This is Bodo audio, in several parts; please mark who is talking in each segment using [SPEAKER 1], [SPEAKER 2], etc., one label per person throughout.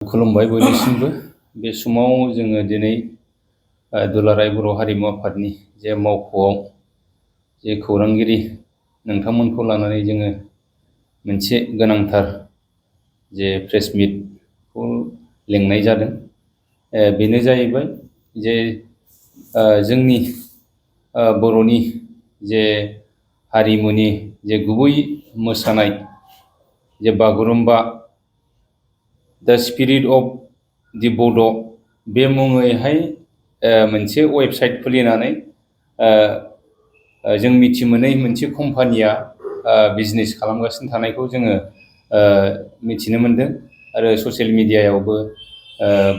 [SPEAKER 1] खुलुमबाय बयनिसिमबो। बे समाव जोङो दिनै दुलाराय बर' हारिमु आफादनि जे मावख'आव जे खौरांगिरि नोंथांमोनखौ लानानै जोङो मोनसे गोनांथार जे प्रेस मिटखौ लेंनाय जादों। बेनो जाहैबाय जे जोंनि बर'नि जे हारिमुनि जे गुबै मोसानाय जे बागुरुम्बा दा स्पिरिट अफ दि बड' बे मुङैहाय मोनसे वेबसाइट खुलिनानै जों मिथि मोनै मोनसे कम्पानिया बिजनेस खालामगासिनो थानायखौ जोङो मिथिनो मोनदों आरो ससियेल मिडियायावबो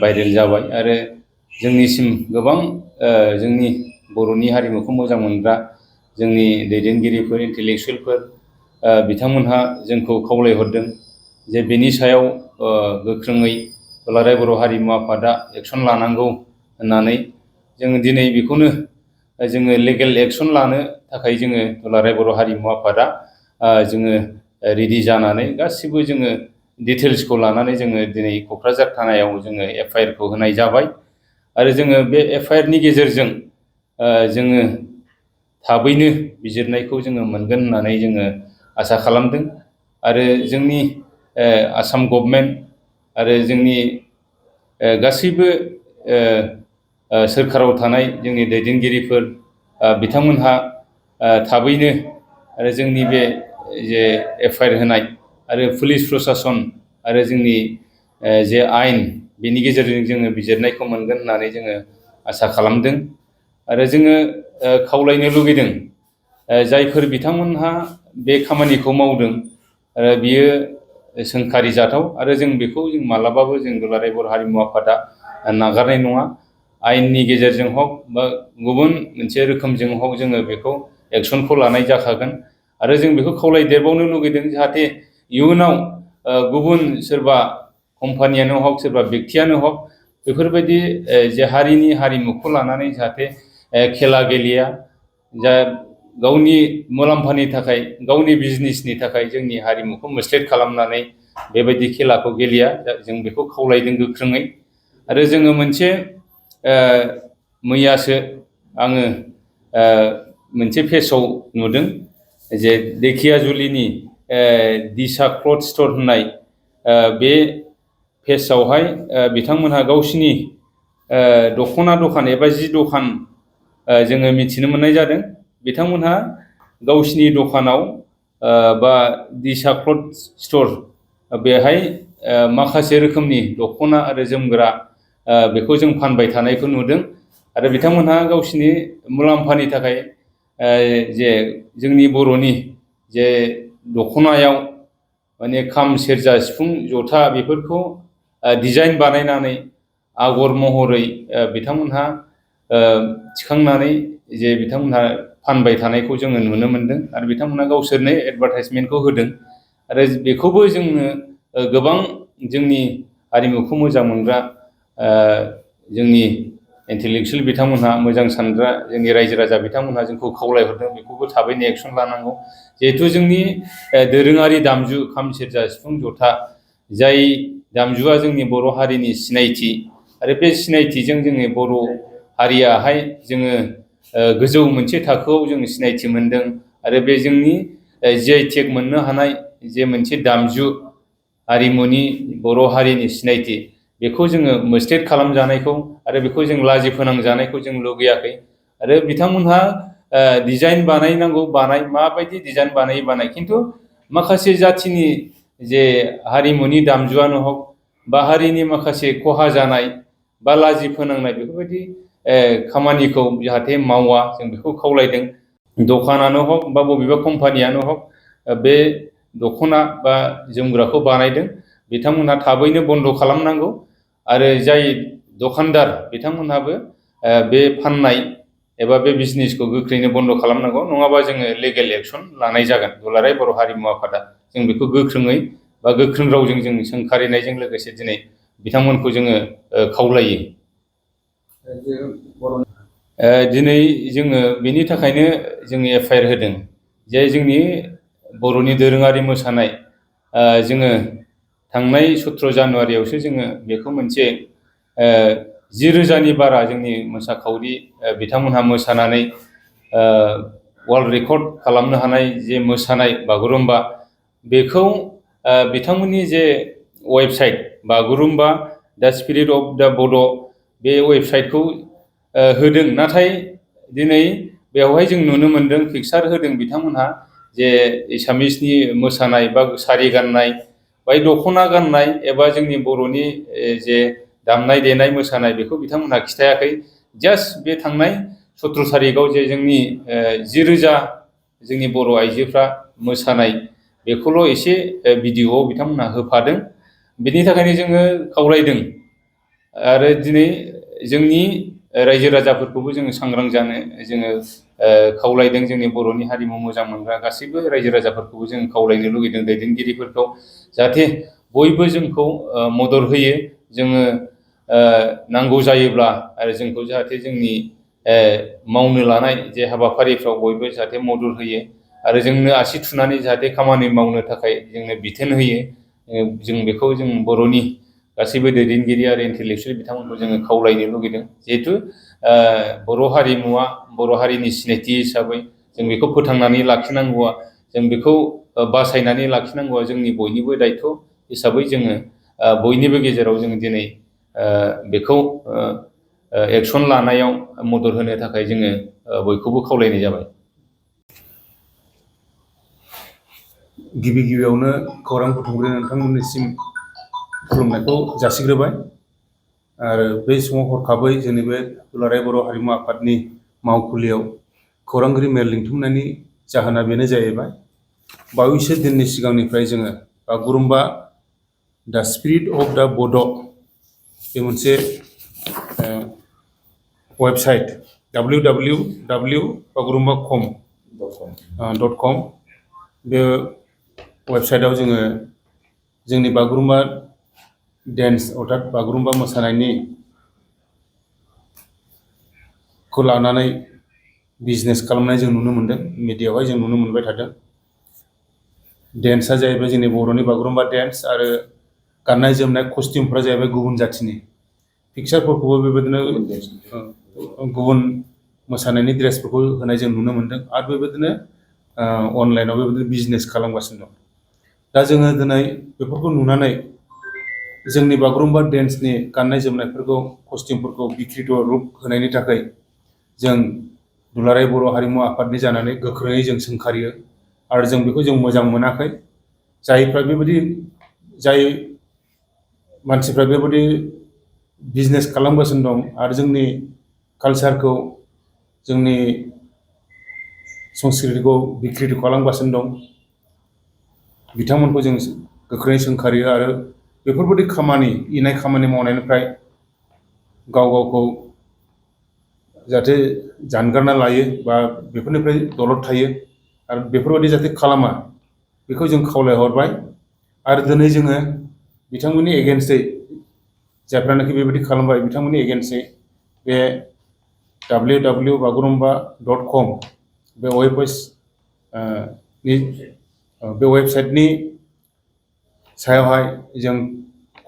[SPEAKER 1] भाइरेल जाबाय आरो जोंनिसिम गोबां जोंनि बर'नि हारिमुखौ मोजां मोनग्रा जोंनि दैदेनगिरिफोर इन्टेलेक्सुयेलफोर बिथांमोनहा जोंखौ खावलायहरदों जे बेनि सायाव गोख्रोङै दुलाराय बर' हारिमु आफादा एक्सन लानांगौ होननानै जोङो दिनै बेखौनो जोङो लिगेल एक्सन लानो थाखाय जोङो दुलाराय बर' हारिमु आफादा जोङो रेडि जानानै गासिबो जोङो डिटेल्सखौ लानानै जोङो दिनै क'क्राझार थानायाव जोङो एफआइआरखौ होनाय जाबाय आरो जोङो बे एफआइआरनि गेजेरजों जोङो थाबैनो बिजिरनायखौ जोङो मोनगोन होननानै जोङो आसा खालामदों आरो जोंनि आसाम गभर्नमेन्ट आरो जोंनि गासैबो सोरखाराव थानाय जोंनि दैदेनगिरिफोर बिथांमोनहा थाबैनो आरो जोंनि बे जे एफआइआर होनाय आरो पुलिस प्रसासन आरो जोंनि जे आयेन बेनि गेजेरजों जोङो बिजिरनायखौ मोनगोन होननानै जोङो आसा खालामदों आरो जोङो खावलायनो लुगैदों जायफोर बिथांमोनहा बे खामानिखौ मावदों बियो सोंखारि जाथाव आरो जों बेखौ जों मालाबाबो जों दुलाराय बर' हारिमु आफादा नागारनाय नङा। आयेननि गेजेरजों हक बा गुबुन मोनसे रोखोमजों हक जोङो बेखौ एक्सनखौ लानाय जाखागोन आरो जों बेखौ खावलायदेरबावनो लुगैदों जाहाथे इयुनाव गुबुन सोरबा कम्पानियानो हक सोरबा बेक्तियानो हक बेफोरबायदि जे हारिनि हारिमुखौ लानानै जाहाथे खेला गेलेया जा गावनि मुलाम्फानि थाखाय गावनि बिजनेसनि थाखाय जोंनि हारिमुखौ मोस्लेट खालामनानै बेबायदि खेलाखौ गेलेया जों बेखौ खावलायदों गोख्रोङै आरो जोङो मोनसे मैयासो आङो मोनसे पेजाव नुदों जे धेकियाजुलिनि दिशा क्लथ स्ट'र होननाय बे पेजावहाय बिथांमोनहा गावसिनि दख'ना दखान एबा जि दखान जोङो मिथिनो मोननाय जादों बिथांमोनहा गावसिनि दखानाव बा दिशा क्लथ स्ट'र बेहाय माखासे रोखोमनि दख'ना आरो जोमग्रा बेखौ जों फानबाय थानायखौ नुदों आरो बिथांमोनहा गावसिनि मुलाम्फानि थाखाय जे जोंनि बर'नि जे दख'नायाव माने खाम सेरजा सिफुं जथा बेफोरखौ डिजाइन बानायनानै आगर महरै बिथांमोनहा थिखांनानै जे बिथांमोनहा फानबाय थानायखौ जोङो नुनो मोनदों आरो बिथांमोनहा गावसोरनो एडभार्टाइजमेन्टखौ होदों आरो बेखौबो जोङो गोबां जोंनि हारिमुखौ मोजां मोनग्रा जोंनि इन्टेलेक्सुयेल बिथांमोनहा मोजां सानग्रा जोंनि रायजो राजा बिथांमोनहा जोंखौ खावलायहरदों बेखौबो थाबैनो एक्सन लानांगौ जिहेथु जोंनि दोरोङारि दामजु खाम सेरजा सिफुं जथा जाय दामजुआ जोंनि बर' हारिनि सिनायथि आरो बे सिनायथिजों जोंनि बर' हारियाहाय जोङो गोजौ मोनसे थाखोआव जों सिनायथि मोनदों आरो बे जोंनि GI टेग मोननो हानाय जे मोनसे दामजु हारिमुनि बर' हारिनि सिनायथि बेखौ जोङो मोस्टेट खालामजानायखौ आरो बेखौ जों लाजि फोनांजानायखौ जों लुगैयाखै आरो बिथांमोनहा डिजाइन बानायनांगौ माबायदि डिजाइन बानाय खिन्थु माखासे जाथिनि जे हारिमुनि दामजुआनो हक बा हारिनि माखासे खहा जानाय बा लाजि फोनांनाय बेफोरबायदि खामानिखौ जाहाथे मावा जों बेखौ खावलायदों दखानानो हक बा बबेबा कम्पानियानो हक बे दख'ना बा जोमग्राखौ बानायदों बिथांमोनहा थाबैनो बन्द' खालामनांगौ आरो जाय दखानदार बिथांमोनहाबो बे फाननाय एबा बे बिजनेसखौ गोख्रैनो बन्द' खालामनांगौ नङाबा जोङो लिगेल एक्सन लानाय जागोन दुलाराय बर' हारिमु आफादा जों बेखौ गोख्रोङै बा गोख्रों रावजों जों सोंखारिनायजों लोगोसे दिनै बिथांमोनखौ जोङो खावलायो दिनै जोङो बेनि थाखायनो जोङो एफआइआर होदों जे जोंनि बर'नि दोरोङारि मोसानाय जोङो थांनाय 17 जानुवारियावसो जोङो बेखौ मोनसे 10,000नि बारा जोंनि मोसाखावरि बिथांमोनहा मोसानानै वर्ल्ड रेकर्ड खालामनो हानाय जे मोसानाय बागुरुम्बा बेखौ बिथांमोननि जे वेबसाइट बागुरुम्बा दा स्पिरिट अफ दा बड' बे वेबसाइटखौ होदों। नाथाय दिनै बेवहाय जों नुनो मोन्दों पिक्सार होदों बिथांमोनहा जे एसामिसनि मोसानाय बा सारि गाननाय बाय दख'ना गाननाय एबा जोंनि बर'नि जे दामनाय देनाय मोसानाय बेखौ बिथांमोनहा खिथायाखै। जास्ट बे थांनाय 17 तारिखआव जे जोंनि 10,000 जोंनि बर' आइजोफ्रा मोसानाय बेखौल' एसे भिडिअ'आव बिथांमोनहा होफादों। बेनि थाखायनो जोङो खावलायदों आरो दिनै जोंनि रायजो राजाफोरखौबो जोङो सांग्रां जानो जोङो खावलायदों। जोंनि बर'नि हारिमु मोजां मोनग्रा गासैबो रायजो राजाफोरखौबो जों खावलायनो लुगैदों, दैदेनगिरिफोरखौ, जाहाथे बयबो जोंखौ मदद होयो। जोङो नांगौ जायोब्ला आरो जोंखौ जाहाथे जोंनि मावनो लानाय जे हाबाफारिफ्राव बयबो जाहाथे मदद होयो आरो जोंनो आसि थुनानै जाहाथे खामानि मावनो थाखाय जोंनो बिथोन होयो। जों बेखौ जों बर'नि गासैबो दैदेनगिरि आरो इन्टेलेक्सुयेल बिथांमोनखौ जोङो खावलायनो लुगैदों। जिहेथु बर' हारिमुवा बर' हारिनि सिनायथि हिसाबै जों बेखौ फोथांनानै लाखिनांगौआ, जों बेखौ बासायनानै लाखिनांगौआ जोंनि बयनिबो दायथ' हिसाबै जोङो बयनिबो गेजेराव जों दिनै बेखौ एक्सन लानायाव मदद होनो थाखाय जोङो बयखौबो खावलायनाय जाबाय।
[SPEAKER 2] गिबियावनो खौरां बुथुमगिरि नोंथांमोननिसिम खुलुमनायखौ जासिग्रोबाय। आरो बै समाव हरखाबै जोंनि बे दुलाराय बर' हारिमु आफादनि मावखुलियाव खौरांगिरि मेल लिंथुमनायनि जाहोना बेनो जाहैबाय, बावैसो दिननि सिगांनिफ्राय जोङो बागुरुम्बा दा स्पिरिट अफ दा बड' बे मोनसे वेबसाइट www.bagurumba.com बे वेबसाइटआव जोङो जोंनि बागुरुम्बा डेन्स अर्थात बागुरुम्बा मोसानायनि खौ लानानै बिजनेस खालामनाय जों नुनो मोन्दों, मिडियायावहाय जों नुनो मोनबाय थादों। डेन्सआ जाहैबाय जोंनि बर'नि बागुरुम्बा डेन्स आरो गाननाय जोमनाय कस्टिउमफ्रा जाहैबाय गुबुन जाथिनि। पिक्सारफोरखौबो बेबायदिनो गुबुन मोसानायनि ड्रेसफोरखौ होनाय जों नुनो मोन्दों आरो बेबायदिनो अनलाइनाव बेबायदिनो बिजनेस खालामगासिनो दं। दा जोङो दिनै बेफोरखौ नुनानै जोंनि बागुरुम्बा डेन्सनि गाननाय जोमनायफोरखौ कस्टिउमफोरखौ बिक्रित' रुप होनायनि थाखाय जों दुलाराय बर' हारिमु आफादनि जानानै गोख्रोङै जों सोंखारियो आरो जों बेखौ जों मोजां मोनाखै। जाय मानसिफ्रा बेबायदि बिजनेस खालामगासिनो दं आरो जोंनि कालचारखौ, जोंनि संस्कृतिखौ बिक्रित' खालामगासिनो दं, बिथांमोनखौ जों गोख्रोङै सोंखारियो आरो बेफोरबायदि इनाय खामानि मावनायनिफ्राय गावखौ जाहाथे जानगारना लायो बा बेफोरनिफ्राय दलद थायो आरो बेफोरबायदि जाहाथे खालामा बेखौ जों खावलायहरबाय। आरो दिनै जोङो बिथांमोननि एगेन्स्टै, जायफ्रानाखि बेबायदि खालामबाय बिथांमोननि एगेन्स्टै बे www.bagurumba.com बे वेबसाइटनि सायावहाय जों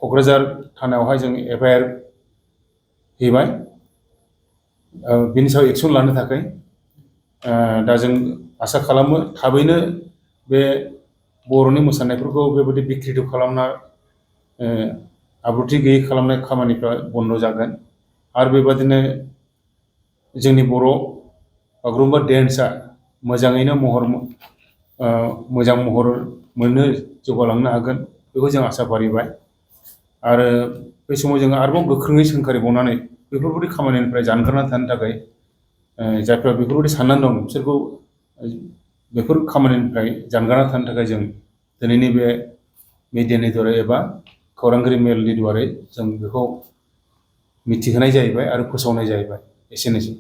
[SPEAKER 2] क'क्राझार थानायावहाय जों FIR हैबाय बिनि सायाव एक्सन लानो थाखाय। दा जों आसा खालामो थाबैनो बे बर'नि मोसानायफोरखौ बेबायदि बिक्रित' खालामना आब्रुथि गैयै खालामनाय खामानिफ्रा बन्द' जागोन आरो बेबादिनो जोंनि बर' बागुरुम्बा डेन्सआ मोजाङैनो मोजां महर मोननो जौगालांनो हागोन, बेखौ जों आसा फारिबाय। आरो बे समाव जोङो आरोबाव गोख्रोङै सोंखारिबावनानै बेफोरबायदि खामानिनिफ्राय जानगारना थानो थाखाय जायफ्रा बेफोरबायदि साननानै दं बिसोरखौ बेफोर खामानिनिफ्राय जानगारना थानो थाखाय जों दिनैनि बे मिडियानि दारै एबा खौरांगिरि मेलनि दारै जों बेखौ मिथिहोनाय जाहैबाय आरो फोसावनाय जाहैबाय। एसेनोसै।